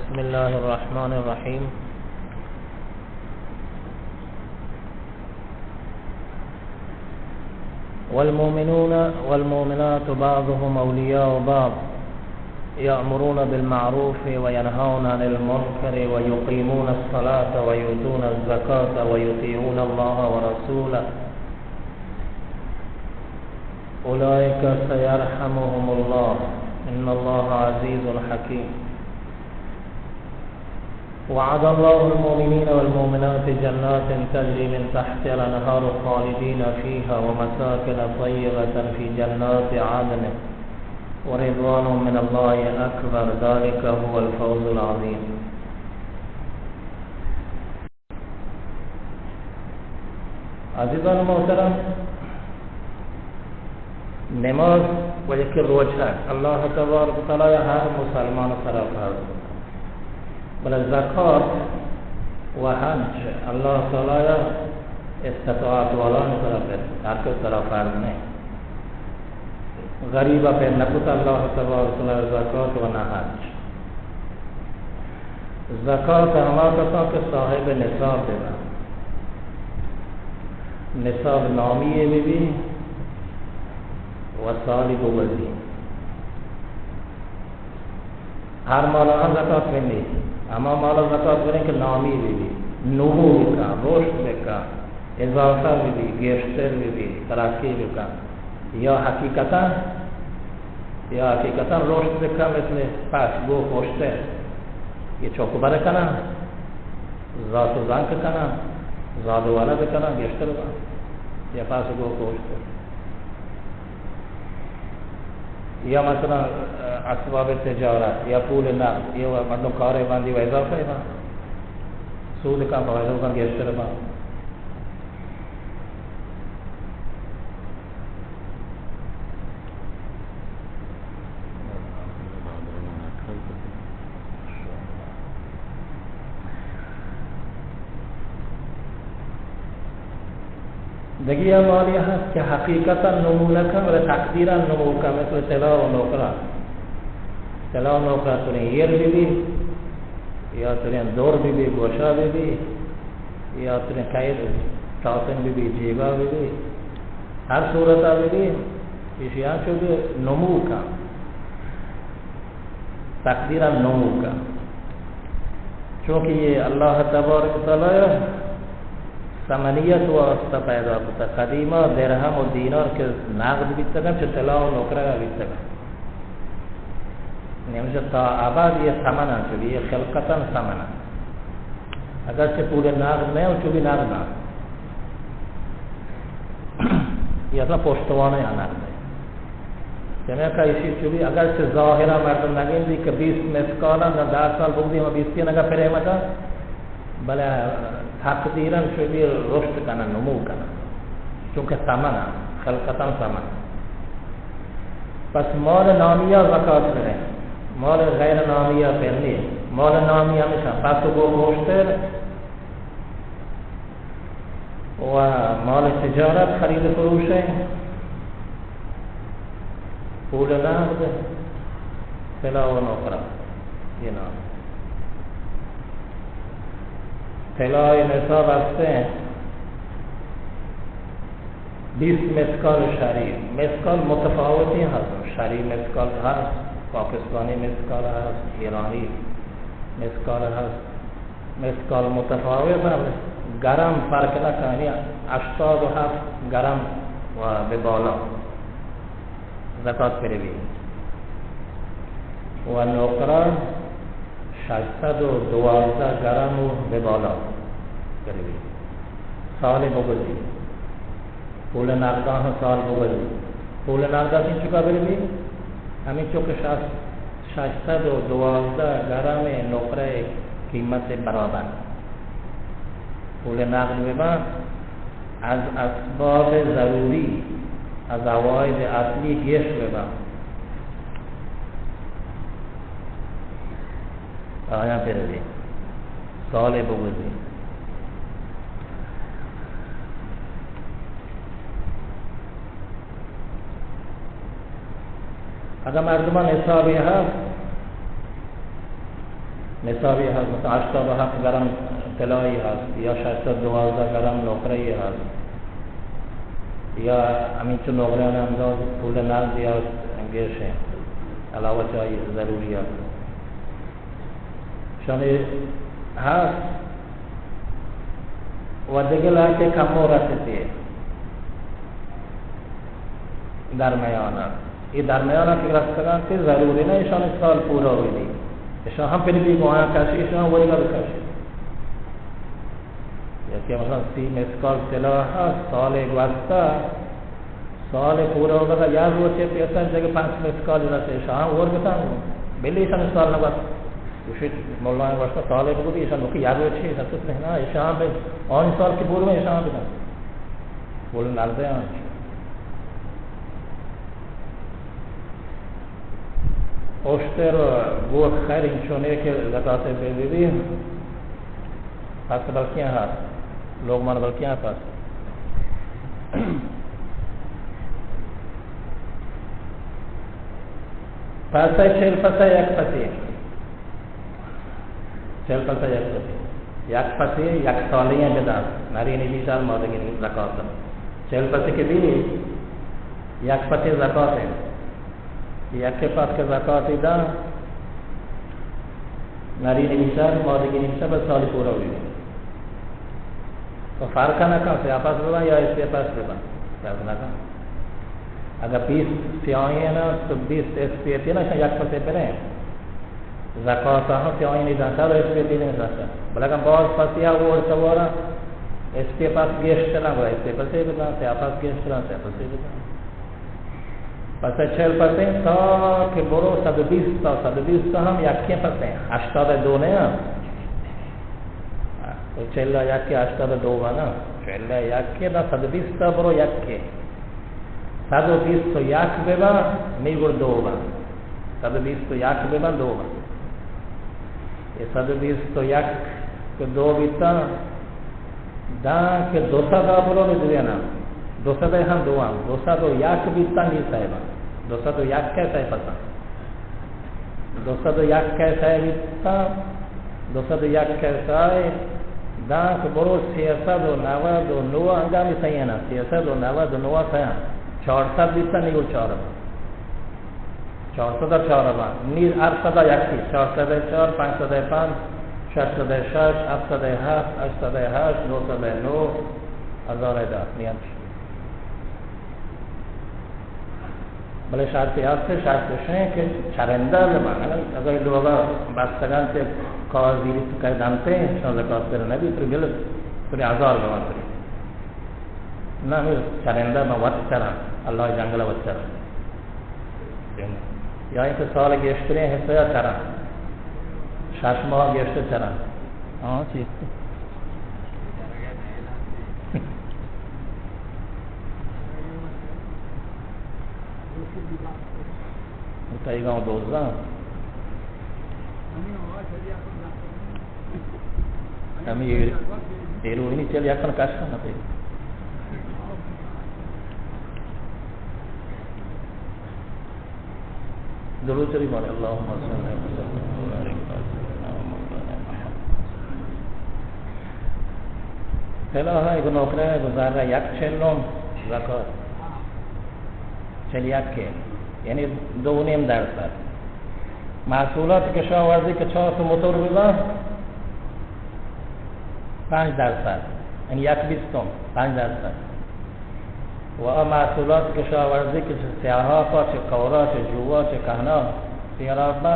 بسم الله الرحمن الرحيم. والمؤمنون والمؤمنات بعضهم أولياء بعض، يأمرون بالمعروف وينهون عن المنكر ويقيمون الصلاة ويؤتون الزكاة ويطيعون الله ورسوله، أولئك سيرحمهم الله، إن الله عزيز حكيم. وعد الله المؤمنين والمؤمنات جنات تجري من تحتها الأنهار خالدين فيها ومساكن طيبة في جنات عدن ورضوان من الله أكبر، ذلك هو الفوز العظيم. عزیزان محترم، نماز و یکی روچہ اللہ تبارک و تعالی ہر مسلمان سرا فرض، بلے زکات و حج اللہ تعالی استطاعت والان سرا فرض، ہر کس سرا فرض نہیں. غریبا پہ نکت اللہ تبارک و تعالی زکات و نہ حج. زکات ہما کساں کہ صاحب نصاب بہ بنت. نصاب نامی بہ بی و سالی بگوزی. ہر مالا ہم زکات بندی، ہما مالا زکات بندی کہ نامی بہ بی، نمو بکن، رشد بکن، اضافہ بہ بی، گیشتر بہ بی، ترقی بکن. یا حقیقتاً، یا حقیقتاً رشد بکن، مثل پس، گوک، اشتر، یہ چوک بر کنن، زات و زنک کنن، زاد و ولد کنن، گیشتر بکن، یا پس، گوک، اشتر. یا مثلاً اسباب تجارت یا پول نقد، یا مردم کار بندی و اضافہ بنت، سود کم بنت، گیشتر بنت. دگہ مالی ہست کہ حقیقتاً نمو نہ کن، بلے تقدیراً نمو کن، مثل طلا و نقرہ. طلا و نقرہ تریں ایر بہ بی، یا تریں دور بہ بی، گوشا بہ بی، یا تریں قید ٹاپن بہ بی، جیبا بہ بی، ہر صورتا بہ بی، ایشی انچو بہ نمو کن. تقدیراً نمو کن. چونکہ یہ اللہ تبارک و تعالی ثمنیت واسطہ پیدا کتا. قدیما درہم و دینار کہ نقد بیتگن، چہ طلا و نقرہ بیتگن. نمیشہ تا ابد یہ ثمن انت، چونکہ یہ خلقتاً ثمن انت. اگرچہ پول نقد نہ انت، چو بھی نقد انت. یہ اصلاً پشتوانہ یا نقد انت. چمیکا ایشی چو بھی اگرچہ ظاہرا مردم نگندی کہ بیست مثقال انت، دہ سال بگدی ہما بیستی نگا پرے متا، بلے تقدیراً چو بھی رشد کنن، نمو کنن، چونکہ ثمن انت، خلقتاً ثمن. پس مال نامیہ زکات بدے، مال غیر نامیہ پندی. مال نامی ہمیشہ پس و گوک و اشتر و مال تجارت، خرید و فروش، پول نقد، طلا و نقرہ. یہ نام طلا نصاب ہستے بیست مثقال شرعی. مثقال متفاوتی ہست، شرعی مثقال ہست، پاکستانی مثقال ہست، ایرانی مثقال ہست. مثقال متفاوت ہست، گرم فرق نہ کنی، ہشتاد و ہفت گرم و بہ بالا زکات پر بی. و نقرہ ششصد و دوازدہ گرم و بہ بالا پر بی. سال بگوزی، پول نقداں سال بگوزی. پول نقداں چنچکا پر بی؟ ہمینچو کہ شش، ششصد و دوازدہ گرم نقرہ قیمت برابر پول نقد ببن، از اسباب ضروری، از عواید اصلی گیش ببن. آیاں پر بی، سال بگوزی. اگاں مردمان حسابی ہست، نصابی هست، مثلاً هشتاد و هفت گرم طلایی هست یا ششصد و دوازده گرم نقره‌ای هست، یا همینچو نقره‌ان انداز پول نقدی هست، گیش انت، علاوه چه آئی ضروریات. شانی هست و دگه لهتے کمو رسیتی درمیان. اے درمیان کہ رستگان تی ضروری نه ایشانی سال پورا بی. ایشان هم پنی بیگواهان کشی، ایشان ویگا بکشی. یکی مثلاً سی مسقال طلا هست، سال گوستا، سال پورا بوتا، یا روچے پیسن جگہ پنچ مسقال رسے، ایشان ور بتان، بلی ایشان سال نبات. گوشیت، ملایان گوشتا سال بگوتی، ایشان بکی یا روچے، ایشان تو نه، ایشان به آن سال کی بور میں ایشان بدن. بول نردے آن. اوشتر گوک خیر انچو نے کہ زکات بے بی بی. پس بلکیاں ہست. لوگ من بلکیاں پس. پس چل پس یک پسی. چل پسے یک پسے. یک پسے یک سالے ءَ بدنت. نرینی بیشتر مادگی زکات. چل پسے کہ بی، یک پسے زکات انت. یک پس کہ زکات دنت، نرینی بیشتر، مادگی بیشتر، بس سالی پورا بی. تو فرق نہ کن، سیاہ پس ببن یا اسپیت پس ببن. فرق نہ کن. اگر بیست سیاہیں نا، تو بیست اسپیتی نا، شاید یک پسے بریں. زکات ہم سیاہیں نہیں دنتا، تو اسپیتی نہیں دنتا. بلکہ باز پسی ءَ اور سوارا اسپیت پس گیشتر نہ، اسپیت پسے بدن، سیاہ پس گیشتر نہ، سیاہ پسے بدن. پس چل پسے تا کہ برو صد و بیست تا، صد و بیست تا ہم یکیں پسے، ہشتاد دو نہ. چل یک ہشتاد دو بنا، چل یک دا صد و بیست تا برو یکے. صد و بیست و یک ببا، نی گڑ دو با. صد و بیست و یک ببا، دو با. اے صد و بیست و یک کہ دو بیتا، داں کہ دو سد ءَ برو بہ دوینا. دو سد ءَ ہم دو آں. دو سد و یک بیتا نی سئے با. دو سد و یک کہ سئے پسا. دو سد و یک کہ سئے بیتا، دو سد و یک کہ سئے، داں کہ برو سیصد و نود و نو انگامی سئے نا، سیصد و نود و نو سئے. چار سد بیتا نی گڑ چار با. چار سد چار با. نی ہفت سد یکی، چار سد چار، پنج سد پنج، شش سد شش، ہفت سد ہفت، ہشت سد ہشت، نو سد نو، ہزار دہ، نی انت. بلے شرطی ہست، شرط اش انت کہ چرندہ ببن. اگر لوگا بستگان تے کاغذی کئے دنتے، شان زکات پر نبی، پر بل، پر ہزار ببن پر. نہ، ہمے چرندہ ببن، وت چران، اللہ جنگل وت چران. یا اینکہ سال گیشتریں حصہ یا چران، شش ماہ گیشتر چران. ہاں، چی؟ تئی گاؤں دوزدہ. ہمے ایرو ہی نہیں چل، یکن کاشا نہ پہ. درود شریف بارے، اللهم صل وسلم وبارك على سيدنا ومولانا محمد. پہلا ہے ایک نوکرے گزار رہا یک چلم زکات. چل یک کے، یعنی دو نیم درصد. محصولات کشاورزی کہ چار سو موتور ببا، پنج درصد، یعنی یک بیستم، پنج درصد. و آ محصولات کشاورزی کہ چہ سیاہاپا، چہ کورا، چہ جوا، چہ کہنا سیراب با،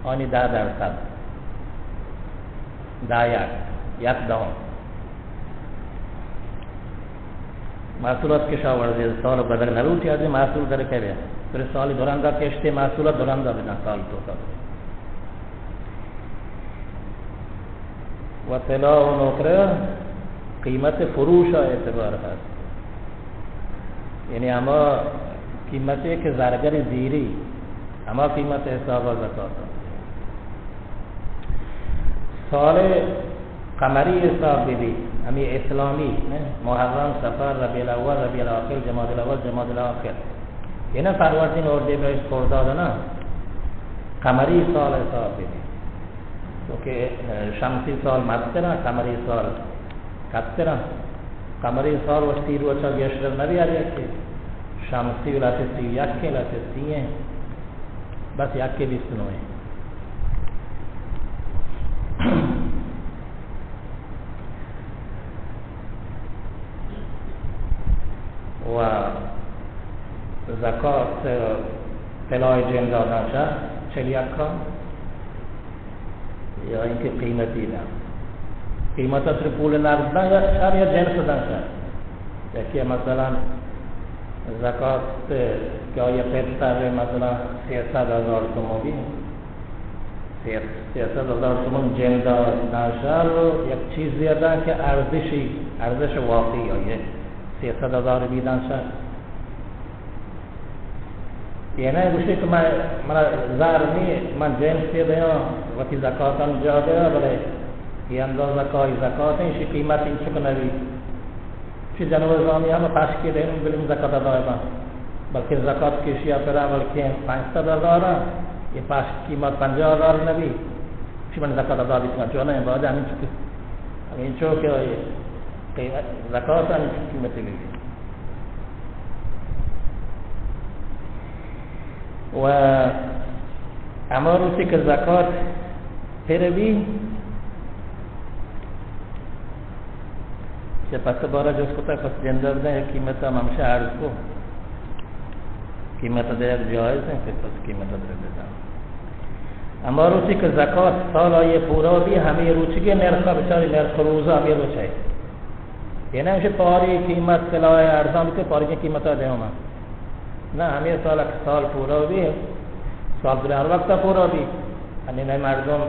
آنی دہ درصد، دہ یک، یک دہم. محصولات کشاورزی سال بدل نلوٹی، از این محصول در کبه. پر سال درندا کشتے محصولات درندا بدن سال تو کا. و طلا و نقره قیمت فروش اعتبار هست، یعنی ہما قیمتے کہ زرگر زیری، ہما قیمت حساب زکات. سال قمری حساب بہ بی، ہمے اسلامی، نہ؟ محرم، صفر، ربیع الاول، ربیع الاخر، جمادی الاول، جمادی الاخر. اے نہ فروردین، اردیبہشت، خرداد نہ. قمری سال حساب بہ بی. چونکہ، اه، شمسی سال مستر اَنت، قمری سال کستر اَنت۔ قمری سال وتی روچ ءَ گیشتر نہ بیت، یکے شمسی لہتے سی یکے، لہتے سی ایں، بس یکے بیست نو ایں۔ و زکات طلائے جندا دنت چل یک ءَ، یا اینکہ قیمتی دنت؟ قیمت ءَ صرف پول نقد دنت یا شر یا جنس دنت؟ یکے مثلاً زکات کہ آئی ءِ قیمت مثلاً سیصد ہزار تومن بی، سیصد ہزار تومن جندا دنت، یک چیزے دنت کہ ارزشی، ارزش واقعی آئی ءِ سیصد ہزار بی دنت۔ اے نہ گوشی کہ من، منا زر نی، من جنسے دیاں، وتی زکاتاں جا دیاں، بلے اے اندازہ کہ آئی زکات ایں، ایشی قیمت اینچک نہ بی۔ چہ جنور زامی ہم پشکے دیم بلیم زکات ادا بنت، بلکہ زکات کہ ایشی ءَ پدا بلکہ پنچ سد ہزار ایں، اے پشک قیمت پنجاہ ہزار نہ بی، چی من زکات ادا بیت کنت؟ چو نہ، باید ہمینچو کہ، ہمینچو کہ قیمت، زکات ہمینچو قیمتی بی۔ و ہما روچی کہ زکات پر بی، چہ پس بارا جست کتگ، پس جندا بدن، یک قیمت ہم ہمشہ عرض کو، قیمت دیگ جائز ایں، پھر پس قیمت پر بدن۔ ہما روچی کہ زکات سال آئی پورا بی، ہمے روچگے نرخ بچاری، نرخ روزا ہمے روچ ایں۔ اے نہ گوشی پاری قیمت طلائے ارزان بیت، پاری قیمت ءَ دیاں من۔ نہ، ہمے سال کہ سال پورا بی، سال پورا ہر وقت پورا بی۔ یعنی نہ مردم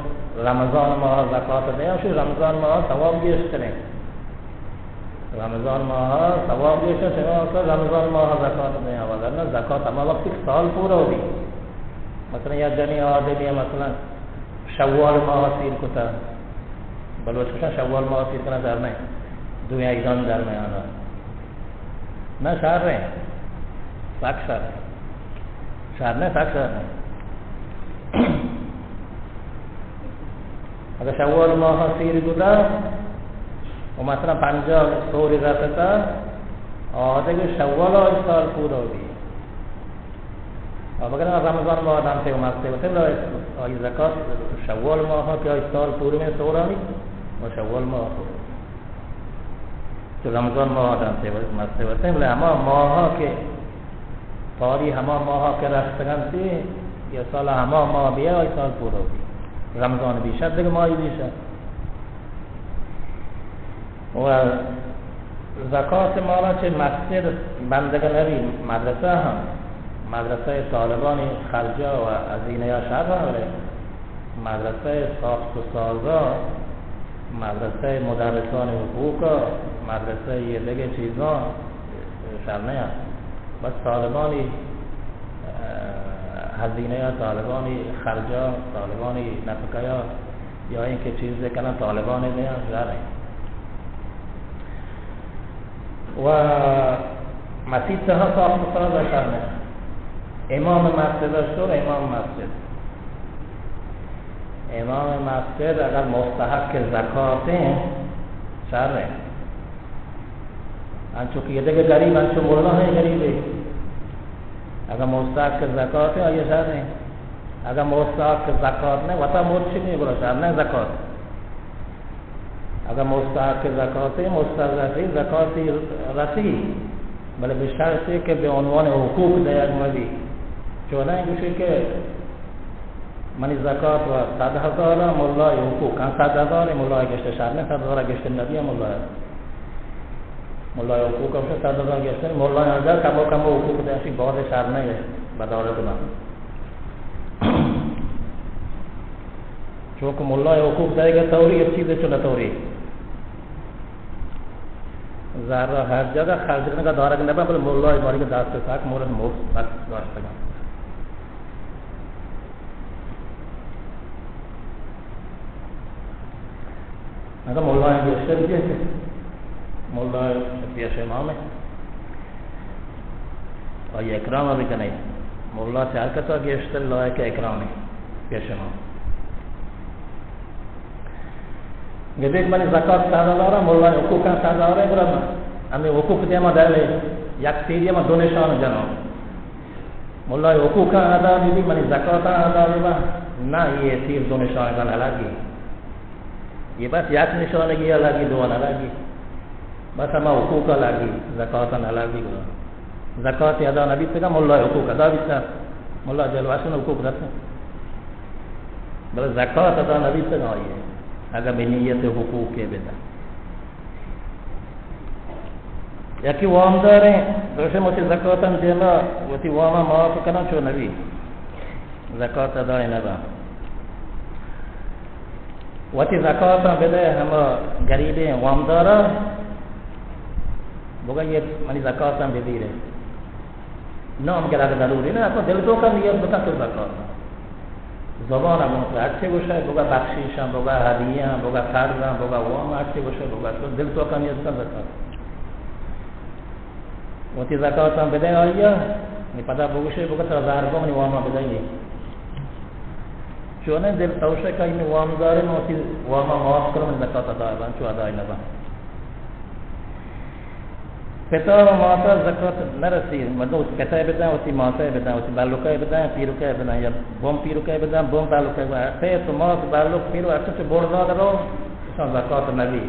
رمضان ماہ زکات دیاں، شو رمضان ماہ ثواب گیشتر ایں۔ رمضان ماہ ثواب گیشتر ایں، چہ رمضان ماہ زکات دیاں، وگرنہ زکات ہما وقت کہ سال پورا بی۔ مثلاً یا جنی آدمی مثلاً شوال ماہ سیر کتا، بلوچ گوشاں شوال ماہ سیر کنگ شر نہ ایں، دوئیں عیدان درمیان ءَ۔ نہ، شر ایں، سک شر ایں۔ شر نہ، سک شر ایں۔ اگہ شوال ماہ سیر کتا و مثلاً پنجاہ سوری رستا، آ دگہ شوال آئی سال پورا بی۔ و بگر رمضان ماہ دنت و مستے وتیں، بلے آئی زکات شوال ماہ کہ آئی سال پوریں سورانی و شوال ماہ پورا۔ چو رمضان ماہ دنت و مستے وتیں، بلے ہما ماہ کہ پاری ہما ماہ کہ رستگ اَنت، یا سال ہما ماہ بی، آئی سال پورا بی۔ رمضان بی شر، دگہ ماہی بی شر۔ و زکات مالا چہ مسجد بندگ نبی، مدرسہ ہم، مدرسہ طالبانی خرجہ و ہزینہ یا شر ہم، بلے مدرسہ ساخت و سازا، مدرسہ مدرسان حقوق، مدرسہ یہ دگہ چیزاں شر نہ ایں۔ بس طالبانی، اه، ہزینہ یا طالبانی خرجہ، طالبانی نفقہ یا یا اینکہ چیزے کناں طالبان دیاں شر ایں۔ و مسیت تہا ساخت و ساز شر نہ ایں۔ امام مسجد است و امام مسجد، امام مسجد اگر مستحق زکات ایں، شر ایں۔ انچو کہ یہ دگہ غریب، انچو ملا ایں غریب ایں۔ اگر مستحق زکات ایں، آئی شر ایں۔ اگر مستحق زکات نہ ایں، وتا مچ نہ ایں، گڑا شر نہ ایں زکات۔ اگر مستحق زکات ایں، مستحق رسی، زکاتی رسی، بلے بہ شرطے کہ بہ عنوان حقوق دیگ مبی۔ چو نہ گوشی کہ منی زکات و صد ہزار، ملا حقوق ایں صد ہزار، ملا گشت شر نہ ایں، صد ہزار گشت نبی ملا۔ ملا حقوق ہم صد ہزار گشت، ملا ہزار کمو کمو حقوق دے، اسی بہت شر نہ ایں، بدولت نہ۔ چونکہ ملا حقوق دے گا توری، اچھی دے چنا توری۔ زر ہر جگہ خرچ کنگ دارگ نبا، بلے ملا ماری دست ساک مورد موت ساک داشتگ۔ اگاں ملا گیشتر بیت، ملا پیش امام ایں، آئی اکرام بکنے۔ ملا چہ ہر کسا گیشتر لائق اکرام ایں پیش امام۔ گدیک منی زکات سادا دارا، ملا حقوقاں سادا دارا، گڑا ہمیں حقوق دیما دل یک تیری ما دو نشان جنو۔ ملا حقوقاں ادا بی، منی زکات ادا بی، نہ، یہ تیر دو نشان کا نہ لگی۔ یہ بس یک نشان کی لگی، دو نہ لگی۔ بس ہما حقوق لگی، زکات نہ لگی گڑا۔ زکات ادا نہ بیتگا، ملا حقوق ادا بیتا۔ ملا جلواشن حقوق دتا۔ بلے زکات ادا نہ بیتگا آئی۔ اگر بے نیت حقوق کے بدا۔ یکی وامداریں، دوشے وتی زکاتاں دیما وتی واما معاف کناں، چو نبی۔ زکات ادا نبا۔ وتی زکاتاں بدے ہما غریبیں وامدارا، بگا یہ منی زکاتاں بدیرے۔ نام گرگ ضروری نہ، اصلاً دل توکا نیت بکن تو زکات۔ زبان ء گوں تو ہرچی گوشئے، بگا بخشیشاں، بگا ہدیہاں، بگا قرضاں، بگا وام، ہرچی گوشئے، بگا تو دل توکا نیت بکن زکات۔ وتی زکاتاں بدئے آئیا، نی پدا بگوشئے، بگا ترا زہر گوں منی واما بدئے۔ چونیں دل توشئے کہ منی وامداریں، من وتی واما معاف کنوں، منی زکات ادا بنت، چو ادا نہ بنت۔ پتا و ماتا زکات نرسی، مردم وتی پتا بدن، وتی ماتا بدن، وتی بلوکا بدن، پیروکا بدن، یا بوم پیروکا بدن، بوم بلوکا بدن۔ پت و مات، بلوک، پیرو، ہر چی بڑزاد رو، اشان زکات نبی۔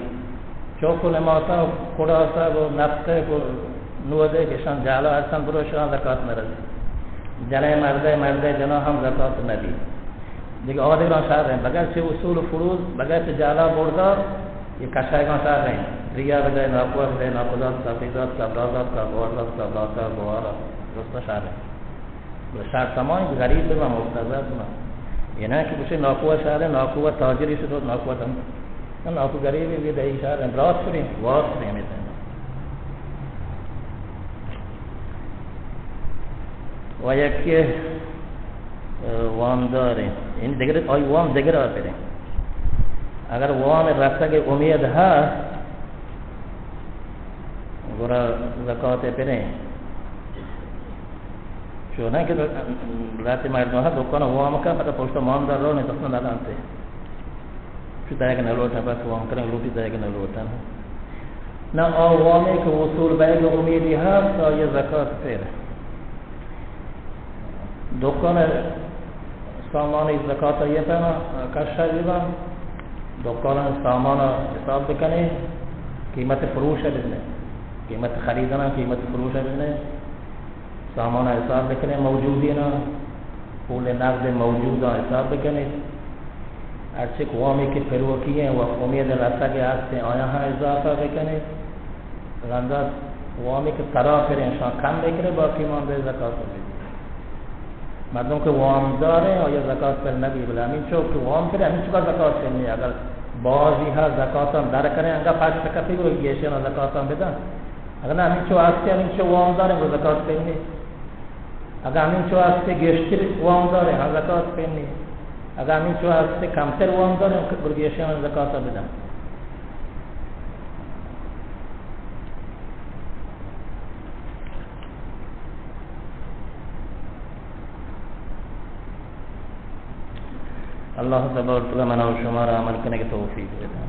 چوک و نماسا و کڑاسا و نفتے و نودے کہ اشان جالا ہستن، برو اشان زکات نرسی۔ جنیں مردے، مردے جنا ہم زکات نبی۔ دگہ آدگراں شر انت، بغیر چہ اصول و فروض، بغیر چہ جالا بڑزاد، یہ کشایگاں شر انت۔ ریا بدئے، ناکوا بدئے، ناکوزاتکا، پیزاتکا، برازاتکا، گوارزاتکا، براتا، گوارا، درستا شر انت۔ بلے شر تمام غریب ببا، مقتضا ببا۔ یہ نہ کہ گوشے ناکوا شر انت، ناکوا تاجری شد، ناکوا دم۔ نہ، ناکو غریبی بھی دئی شر انت، برات شریں، وات شریں میتن۔ و یکی وامداریں، یعنی دگر، آئی وام دگر ء پریں۔ اگر وام رسگ امید ہست، گڑا زکات پریں۔ چونیں کہ لہتے مردم ہست دکان وام کن، پدا پشت وامدار رو نہیں، تسنا ندانتے۔ چو دائگ نہ لوٹاں، بس وام کنگ لوٹی، دائگ نہ لوٹاں۔ نہ، آ وامے کہ وصول بئیگ امیدی ہست، آئی زکات پر۔ دکان سامان زکات آئی پہ کشا ببن، دکان سامان حساب بکنے، قیمت فروش بزنے، قیمت خریدنا، قیمت فروش بزنے۔ سامان ء حساب بکنیں، موجودیناں، پول نقد موجوداں حساب بکنیں، ہرچک وامی کہ پروکی ہیں و امید رسگ ہستیں آیاں ہم اضافہ بکنیں، رندا وامی کہ ترا پریں شان کم بکنیں، باقی ماندہ زکات بدی۔ مردم کہ وامدار ہیں آیا زکات پر نبی، بلے ہمینچو کہ وام پریں ہمینچو کا زکات پر نہیں۔ اگر بازی ہا زکاتاں در کریں، انگا پاش تکتی گرو گیشیں زکاتاں بدن۔ اگاں ہمینچو ہستے، ہمینچو وامدار ہیں، گڑا زکات پہ نہیں۔ اگاں ہمینچو ہستے گیشتر وامدار ہیں، ہاں زکات پہ نہیں۔ اگاں ہمینچو ہستے کمتر وامدار ہیں، گڑا گیشیں زکات بدن۔ اللہ تبارک و تعالی منا و شما را عمل کنگ توفیق بدن۔